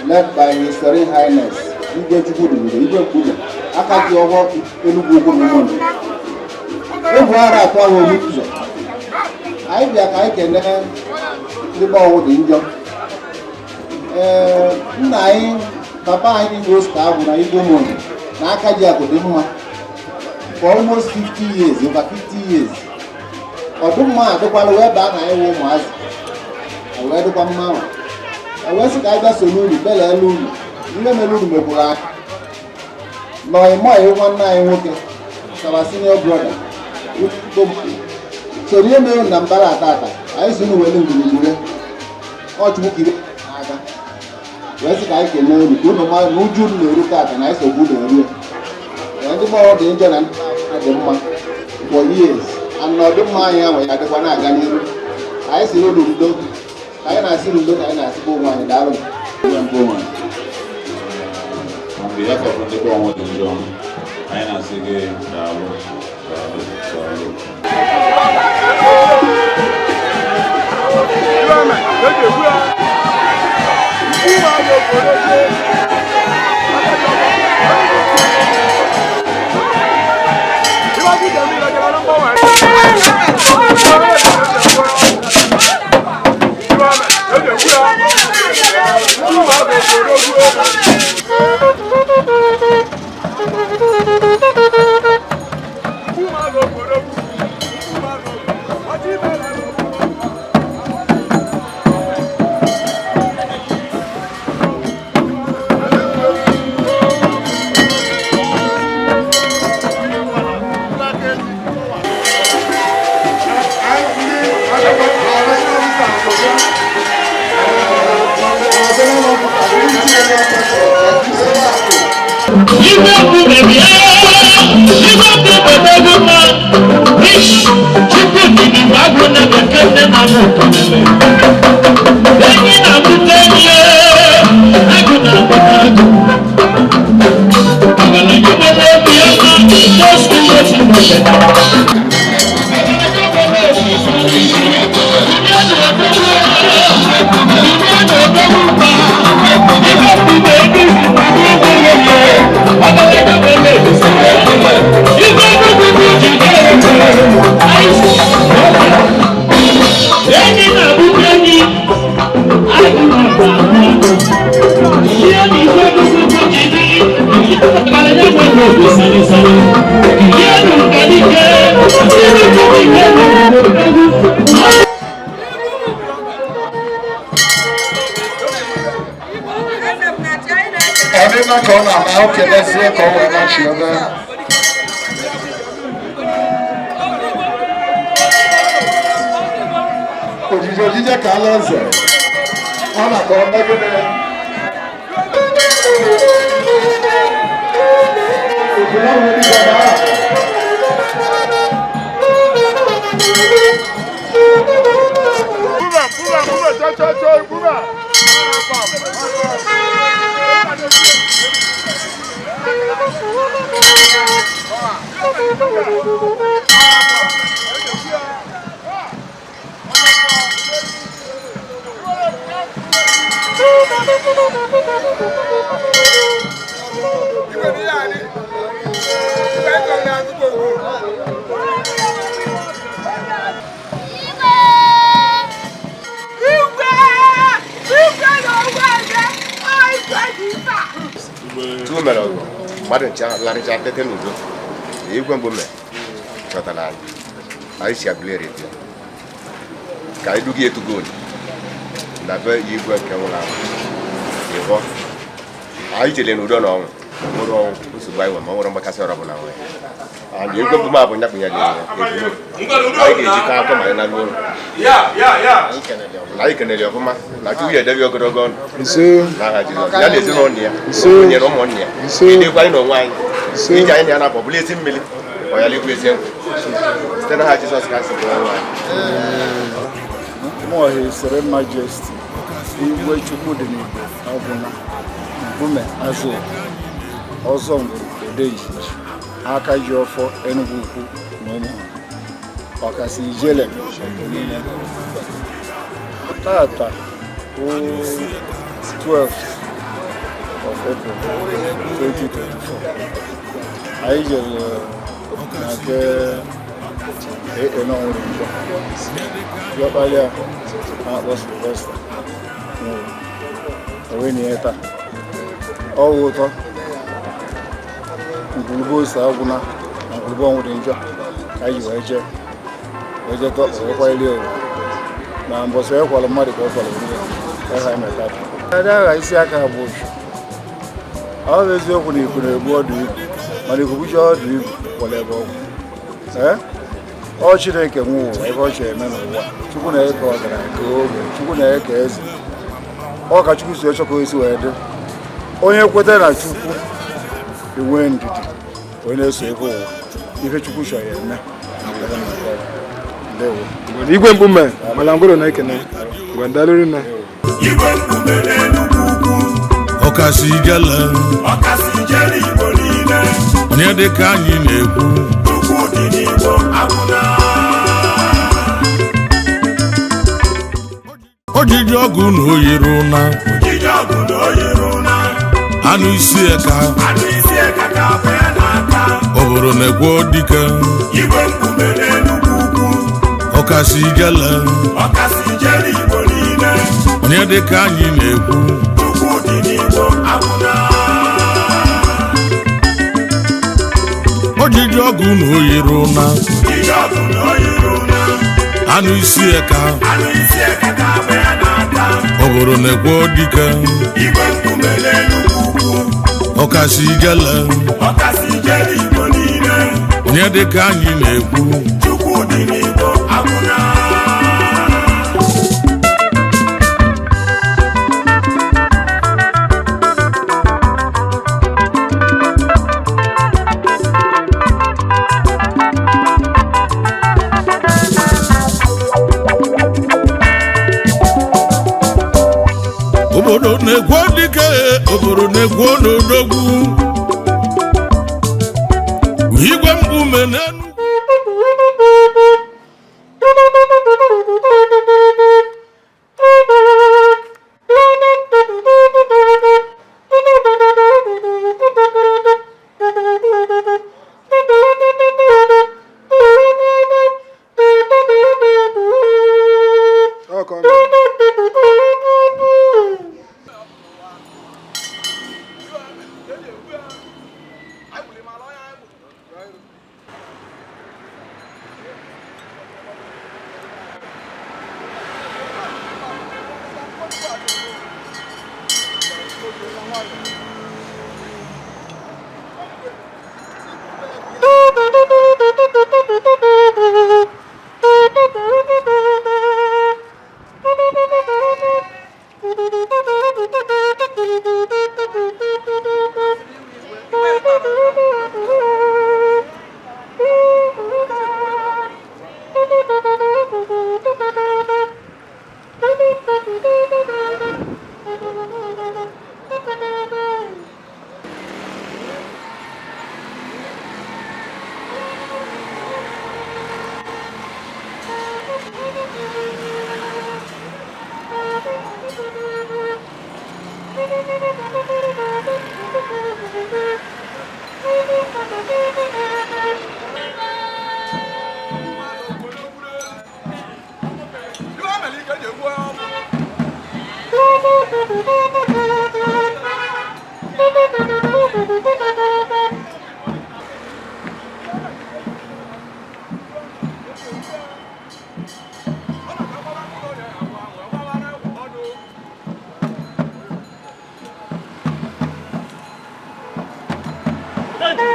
Led by His Serene Highness Igwe Chukwudubughe Igwe Mkpume aka ji ọhọ Enugwu Ukwu na Ụmụnne egwu ara atụ ahụ obi ụzọ. Anyị bịa ka anyị kene ndị be ọwụ dị njọ. Ee, nna anyị, papa anyị bụ Oscar Agwụ na Igwe Ụmụnne na aka ji akụ dị mma for almost 50 years, over 50 years. Ọdụmma adịkwala wee baa na anyị wụ ụmụazị wee dịkwa mma ahụ. Wee sị ka anyị bịa soro unu belele unu ihe mere unu mekwuru anyị nọịmọị. Nwanne anyị nwoke, our senior brother, soro ihe mere na mbara atata anyị si unu were ngwurugwure ọchukwu ka ibe n'aka wee sị ka anyị kelee unu, ka unu mara na uju unu na-eru tata na anyị sogbu unu eru ya. Ndị gbọrọ dị njọ na ndị dị mma for years and na ọdịmma anyị ahụ ya adịkwa na-aga n'iru. Anyị siri unu ndo, anyị na-asị unu ndo ka anyị na-asịkwa onwe anyị daalụ. On behalf of ndị be ọnwụ dị njọ, anyị na-asị gị daalụ, daalụ, daalụ. Igwe mkpume bịa, igwe mkpume bụ mma. Chukwu dịrị agwụ na bekee nne na mụ kelele. Enyi na-abụta enyi, agụ na-abụta agụ. Ọgaranya nwere obi ọma, tostu Chineke. Ọgaranya nwere obi enyi na-abụta enyi, agụ na-abụ agụ. Ihe na igwe nnukwu jiri ọgaranya nwere obi sari sari. Ihe nụ ka dike, ihe nụ dike egwu. Ọdịna ka ọ na-ama o kelezie ka ọ wee nachi ebe. Ojije ojije ka ala eze ọ na ka ọ megide obodo ahụ dịka baa. Move move move, cho cho cho, move. Igwe! Igwe na ogwe eze! Igwe dị ife a! Chukwu mere ọgụ mmadụ ncha larịcha tete n'udo. Igwe mbụ mee chọtara anyị, anyị si Aguleri bịa ka anyị duga etugo oli na be igwe nke nwụrụ anwụ ịbọ. Anyị jere n'udo na ọnwụ nwụrụ ọnwụ nsogbu anyị nwe ma ọ nwere mgbakasị ọrụ ọbụla nwere. And igwe mbụ m abụ nyakpụnyere ya ebulu anyị ga-ejikọ aka ma anyị na ụlọ. Anyị kenere ya ọfụma na Chukwu ya edebe ogologo ọnụ n'aha Jizọs, ya na ezinụlọ ya nyere ụmụnne ya idekwa anyị na onwe anyị iji anyị na ya na-abọ bụrụ ezi mmiri ọ ya lekwu ezi nkwu site n'aha Jizọs ka si bụrụ onwe anyị. Mụọ His Serene Majesty Igwe Chukwudinigwe Ọbụla Mkpume Azụ Ọzọ Ngwuru Odeji aka ji ọfọ Enugu Ukwu na ụmụ ọkasị ijele niile. Tata bụ 12th of April 2024, anyị jere na nke AA n'ọnwụrụ njọ diọkpara na-akpọ Sylvester nwụrụ, o wee nie taa. Ọ wụ ụtọ ngwurube ose agwụna na ngwurube ọnwụ dị njọ ka anyị ji wee jee tọkpọ wee kwanyere ya ugwu na mbọsị e kwalụ mmadụ ka ọ kwalụ onwe ya ka ha emeta. Ada agha isi aka bụ ụchụ. Ọ bụ eziokwu na iku na-egbu ọdụ ibu, mana iku bucha ọdụ ibu kwere ebe ọgwụ. Ee, ọ Chineke nwe ụwa, ebe ọ chọrọ eme n'ụwa. Chukwu na-eke ọgaranya ka ogbe, Chukwu na-eke eze. Ọ ka Chukwu si ọchọ ka o si wee dị. Onye kweta na Chukwu, enwee ndidi, onye na-eso ebe ụwa ife Chukwu chọrọ ya eme. Ndewo. Igwe Mkpume Malangwuro na-ekene ngwandalụ nne. Igwe Mkpume n'Enugwu Ukwu. Ọkasị ijele. Ọkasị ijele Igbo niile. Onye dịka anyị na-ekwu. Chukwu dị n'Igbo agwụna. Ojiji ọgụ na oyiri ụna. Ojiji ọgụ na oyiri ụna. Anụ isi eka. Anụ isi eka ka abụ ya n'aka. Obodo na-ekwo dike. Igwe Mkpume n'Enugwu Ukwu. Ọkasị ijele. Ọkasị ijele Igbo niile. Onye dịka anyị na-ekwu. Chukwu dị n'Igbo agwụna. Ojiji ọgụ na oyiri ụna. Ojiji ọgụ na oyiri ụna. Anụ isi eka. Anụ isi eka ka abụ ya n'aka. Obodo na-ekwo dike. Igwe Mkpume n'Enugwu Ukwu. Ọkasị ijele. Ọkasị ijele Igbo niile. Onye dịka anyị na-ekwu. Chukwu dị n'Igbo agwụna. Obodo na-ekwo dike, obodo na-ekwo n'odogwu. Igwe Mkpume n'Enugwu. Ọ ka ọ mere. Thank you.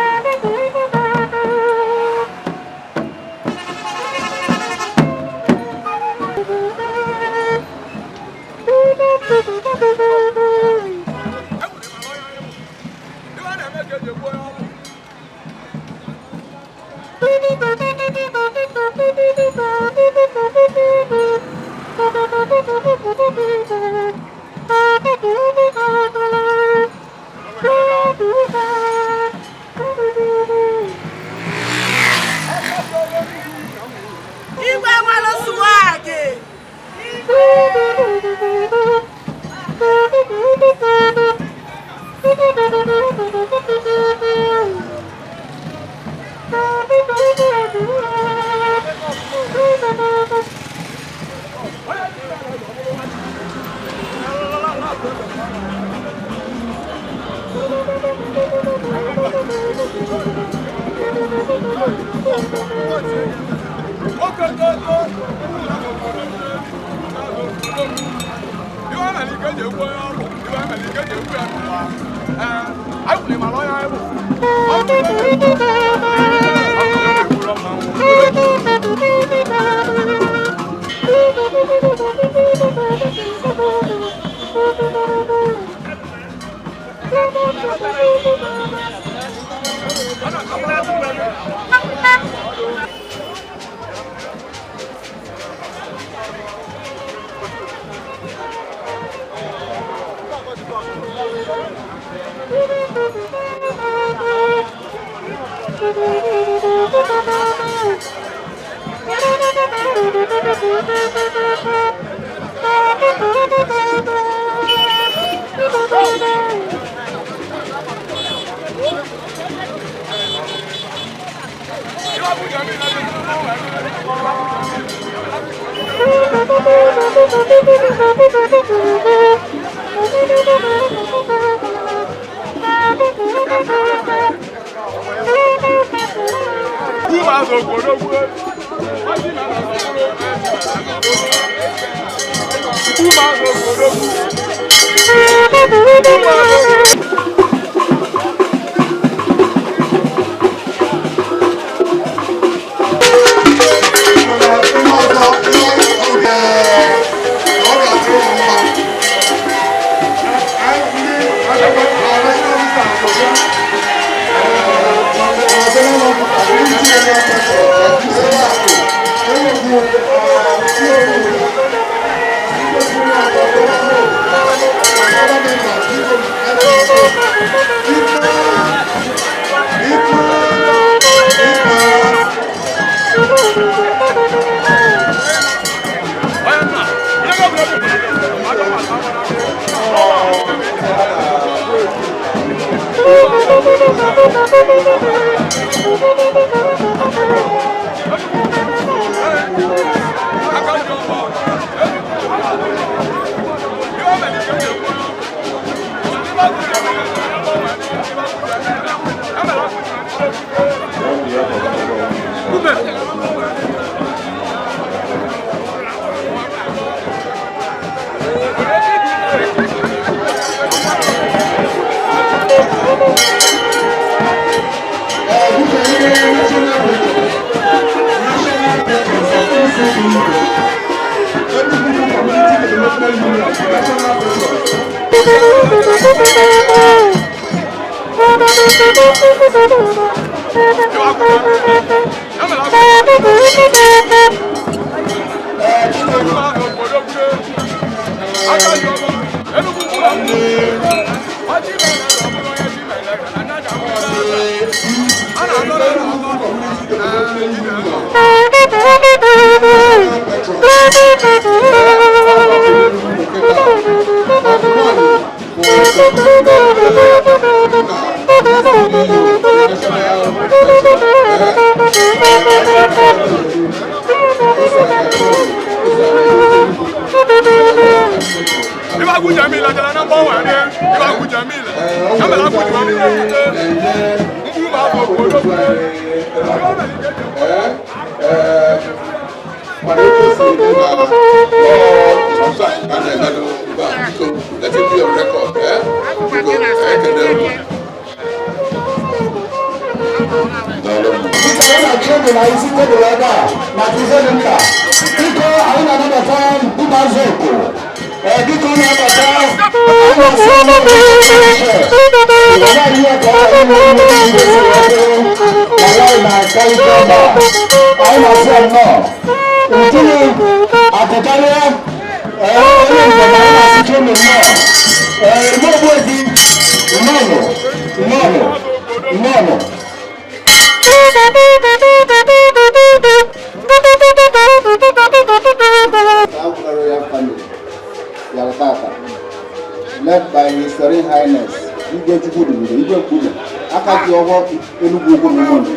Led by His Serene Highness Igwe Chukwudubere Igwe Nkume aka ji ọhụụ Enugwu Ukwu na Ụmụnne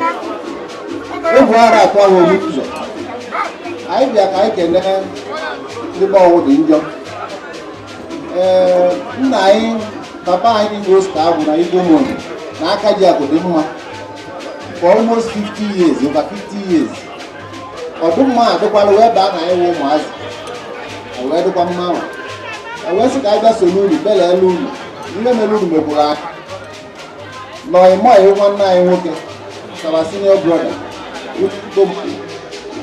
egwu ara atụ ahụ ohu ụzọ anyị bịa ka anyị kene ndị be ọnwụ dị njọ. Ee, nna anyị, papa anyị bụ Oscar Agwụ na Igwe Ụmụnne na aka ji akụ dị mma for almost 50 years, over 50 years. Ọdụmma adịkwala wee baa na anyị wụ ụmụazị wee dịkwa mma. Ewee sị ka anyị bịa soro unu belele unu ihe mere unu mekwuru anyị na ọyịmọyị nwanne anyị nwoke, our senior brother.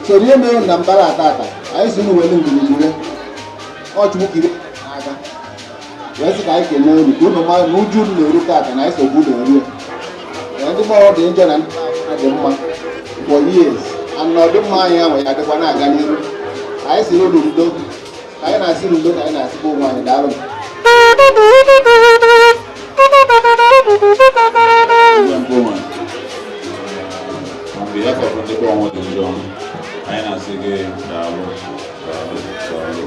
Soro ihe mere na mbara atata, anyị si unu were ngirigire ọ Chukwu ka ibe n'aka, wee sị ka anyị kelee unu ka unu mara na uju unu na-eru tata na anyị sokwu unu eru ya. Ndị gbọrọ dị njọ na ndị dị mma for years and na ọdịmma anyị ahụ ya adịkwa na-aga n'ihu. Anyị siri unu ndo, ka anyị na-asị unu ndo, ka anyị na-asịkwa onwe anyị daalụ. Igwe mkpume, on behalf of ndị be ọnwụ dị njọ, anyị na-asị gị daalụ, daalụ, daalụ.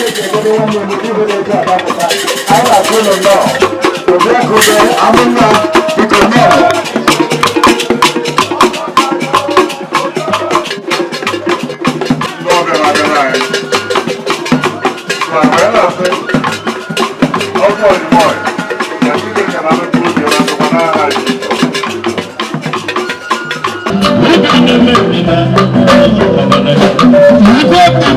Thank you. Ndị nwanne m igwe na-eji adapụta. Anyị na-asị ụlọ nnọọ. Obi akụbe amụma biko nnọọ. Ndị ọbịa na-abịara anyị. Ma wee na-asị, ọkụ ọdịmọị, na Chineke na-alụta obi na ndokwa n'aha Jizọs.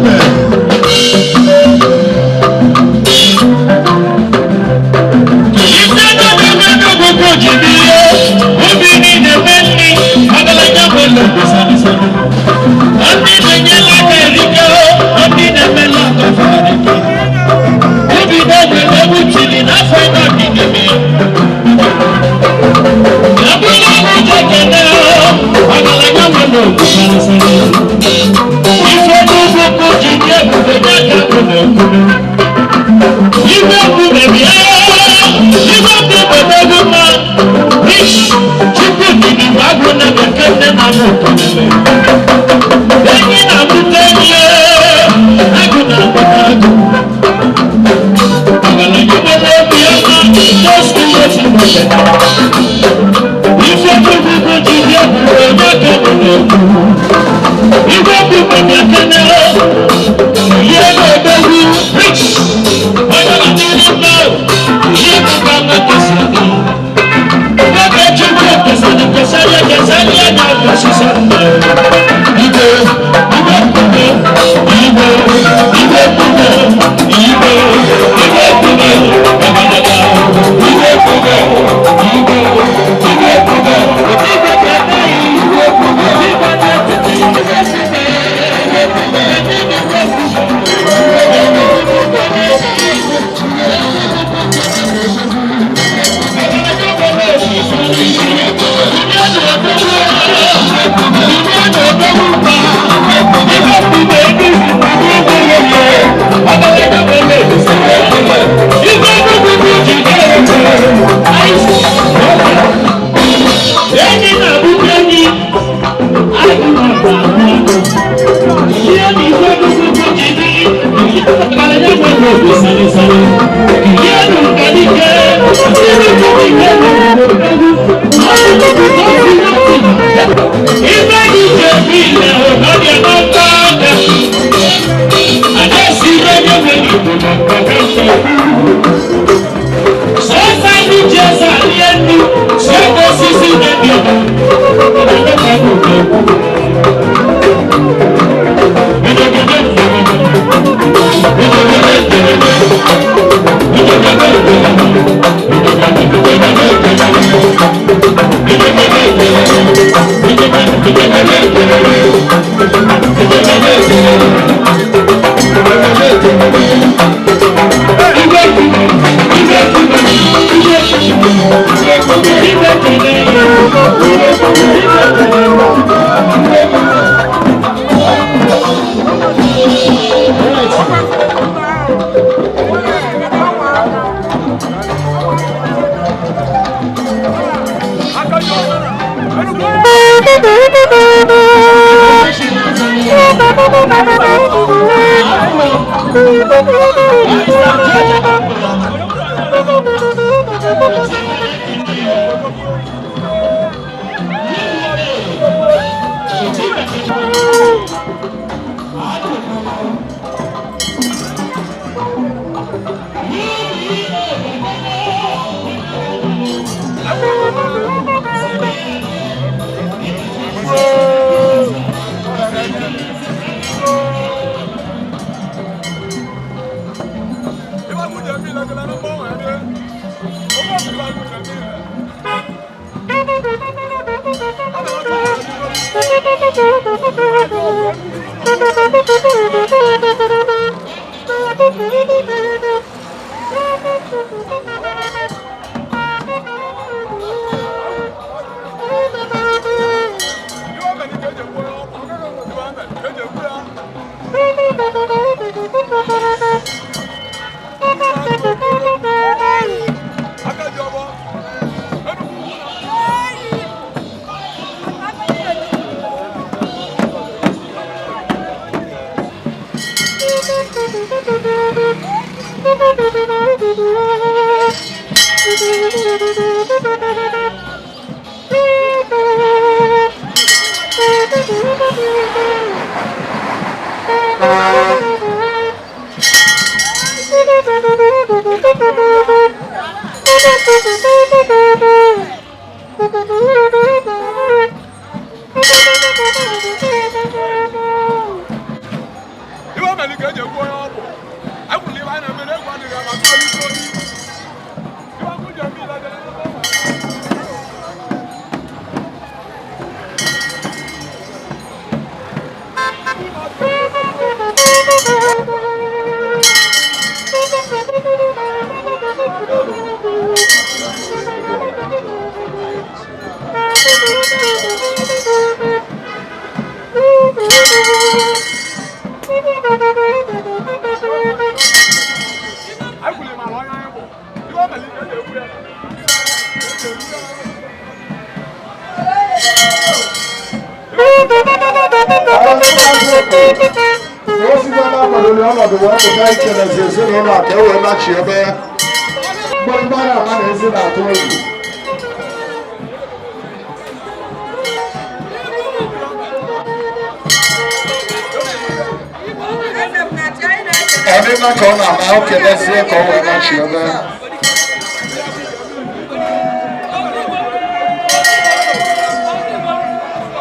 Thank you. Iwe mere ka eji ekwu onye ọ bụ. Ekwuru iwe anyị na-eme na egwu adịghị ama tụọ olu olu. Iwe ọkụ ji eme ile dere n'ebe ọ. Ekwuru m ala onye anyị bụ. Iwe mere ka eji ekwu ya. Osikwa na-akwadoro ọnọdụ wee pụta ikelezi ezinụlọ a ka e wee lachi ebe mgbọrọgba na-ama na ezi na-atụ egwu. Ọdịna ka ọ na-ama o kelezie ka ọ wee lachi ebe.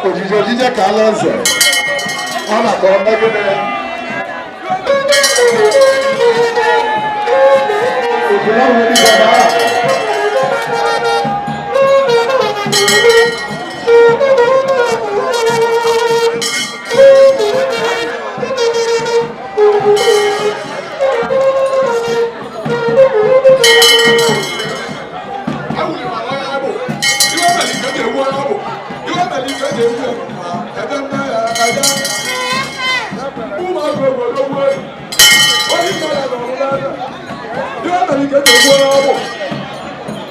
Ojije ojije ka ala eze ọ na-akọ megide. Ekwuru m ala onye anyị bụ. Iwe mere ka eji ekwu onye ọ bụ. Iwe mere ka eji ekwu ya. Ebe mme ya aja. Ụmụazụ obodo gbuo ewu. Onye ime ya nọ n'ụlọ. Iwe mere ka eji ekwu onye ọ bụ.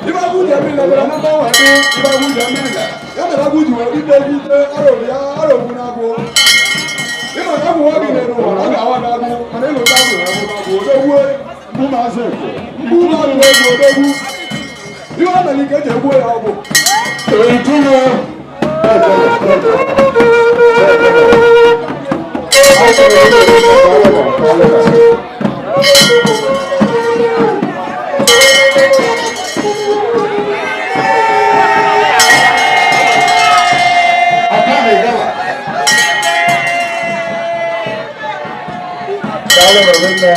Ibe agwụ ji eme ile mere mmanwụ adị. Ibe agwụ ji eme ile. Ya mere agwụ ji wee rite rite arọbụ ya arọbụ n'agwụ. Ịma na agwụ nwa gị n'elu ụwa ọ ga-awa n'agwụ mana ịlụta agwụ ya bụ n'agwụ odogwu Ụmụazị Eko. mgbu ụmụazụ egwu odogwu. Iwe mere ka eji egbuo ya ọgwụ. Ejúwe. Daalụ nne.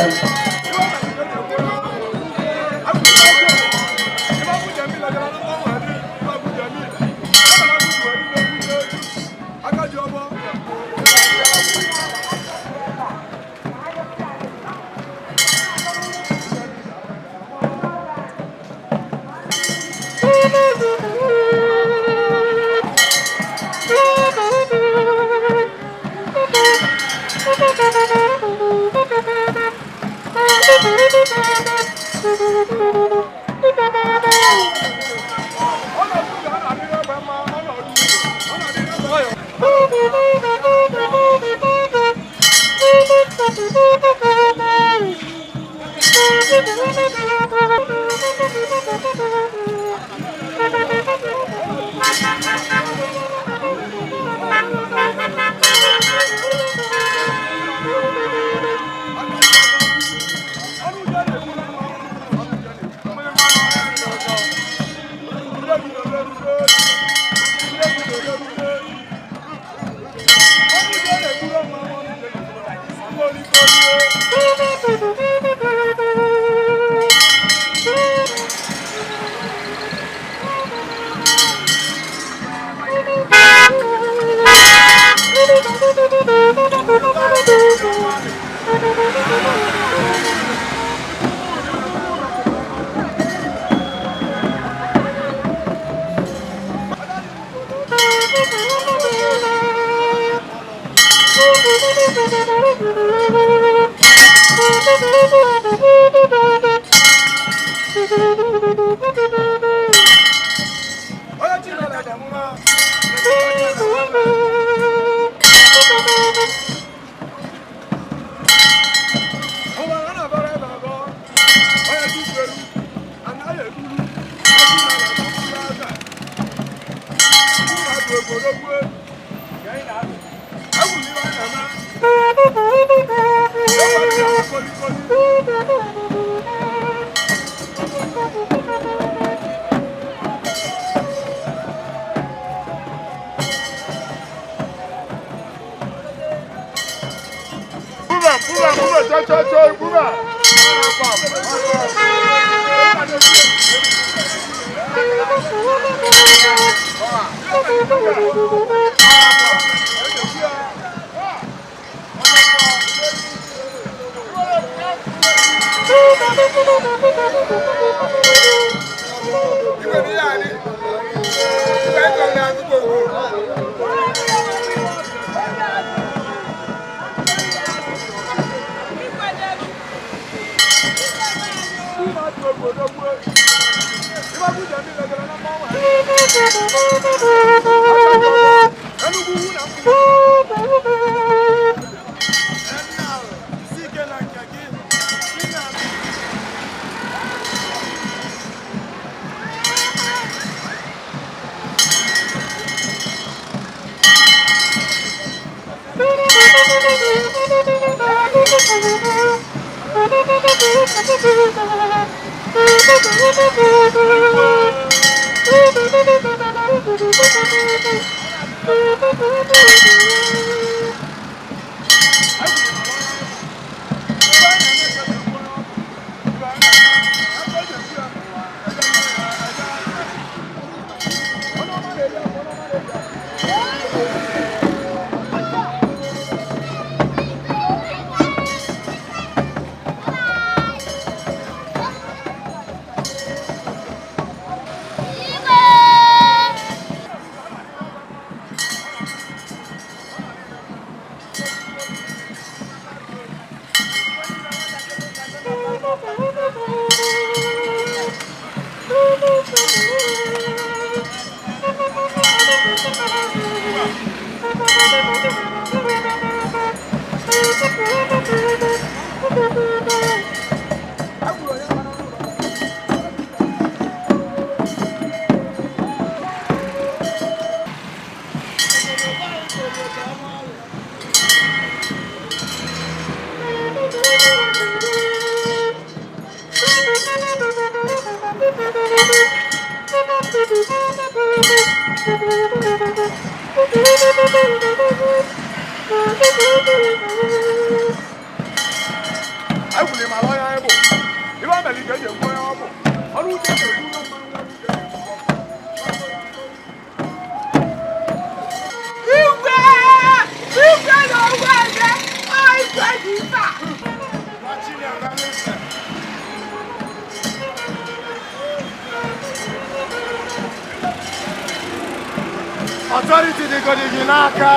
Authority dịgodi gị n'aka.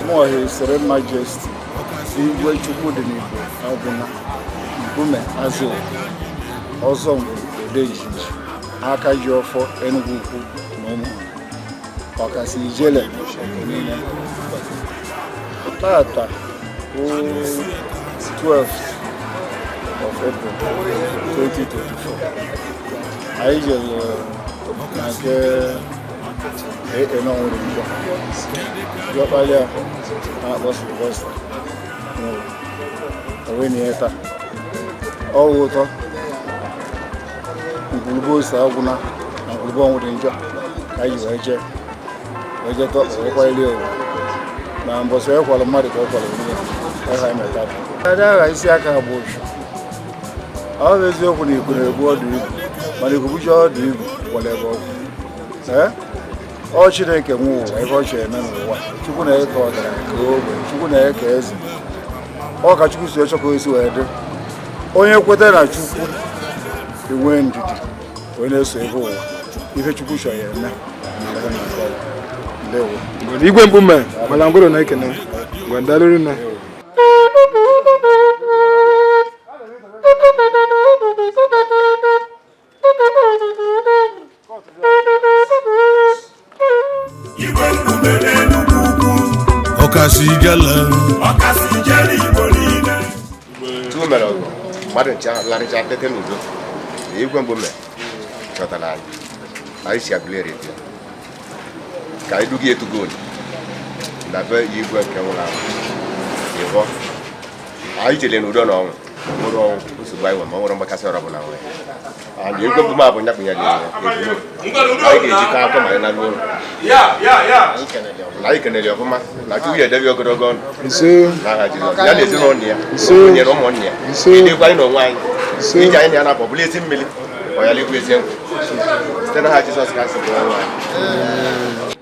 Mmụọ Serene Majesty Igwe Chukwudinigbo Agwụna Nkume Azụ Ọzọ Odeji aka ji ọfọ Enugu Ukwu na ụmụ ọkasị ijele niile. Tata bụ 12th of April 2024, anyị jere na nke AA n'ọnwụrụ njọ diọkpala na-akpọ Sylvester nwụrụ onwe taa. Ọwụ ụtọ ngwurube ose agwụna na ngwurube ọnwụ dị njọ ka anyị ji wee jee wee jee tọọ wee kwanyere ya ugwu na mbọsị e kwalụ mmadụ ka ọ kwalụ onwe ya. Ọ ha mere tata. Ada agha isi aka bụ ochu. Ọ bụ eziokwu na iku na-ebu ọdụ ibu, mana iku bucha ọdụ ibu gwara ebe ọgwụ. Ee? Ọ Chineke nwe ụwa, ebe ọ chọrọ eme n'ụwa. Chukwu na-eke ọgaranya ka ogbe, Chukwu na-eke eze. Ọ ka Chukwu si ọchọ ka o si wee dị. Onye kweta na Chukwu enwee ndidi wee na-eso ebe ụwa. Ife Chukwu chọrọ ya eme. Ndewo. Igwe mkpume Malangwero na-ekene. Ngwa daalụ rinne. Igwe mkpume n'Enugwu ukwu. Ọkasị ijele. Ọkasị ijele Igbo niile. Chukwu mere ọgọ mmadụ ncha larịcha tete n'udo na igwe mkpume chọtara anyị anyị si Aguleri bịa ka anyị duga etugo onye na be igwe nke nwụrụ anwụ ịbọ anyị jere n'udo na ọnwụ nwụrụ ọnwụ nsogbu anyị nwe ma ọ nwere mgbakasị ọrụ ọbụla nwere and igwe mkpume abụ nyakpụnyere ya anyị ga-ejikọ aka ma anyị na n'ụlọ na anyị kenere ya ọfụma na Chukwu ya edebe ogologo ndụ n'aha Jizọs ya na ezinụlọ ya nyere ụmụnne ya idekwa anyị na onwe anyị iji anyị na ya na-apụ bụrụ ezi mmiri ọ ya lekwu ezi nkwụ site n'aha Jizọs Kraịst bụ onye nwe anyị.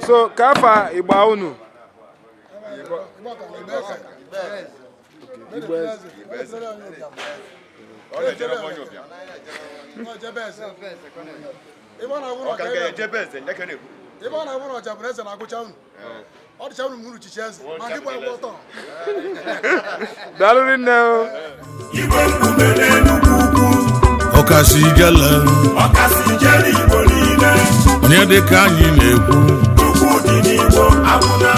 So ka afa ịgba unu? Ebe ọ na-abụ na ọja bụ na eze na-agụcha unu. Ọ dịcha unu mụrụ chichi eze, ma ndị gba egwu ọtọ. Daalụ rinne o. Igwe mkpume n'Enugwu ukwu. Ọkasị ijele. Ọkasị ijele Igbo niile. Onye dịka anyị na-ekwu. Chukwu dị n'Igbo agwụna.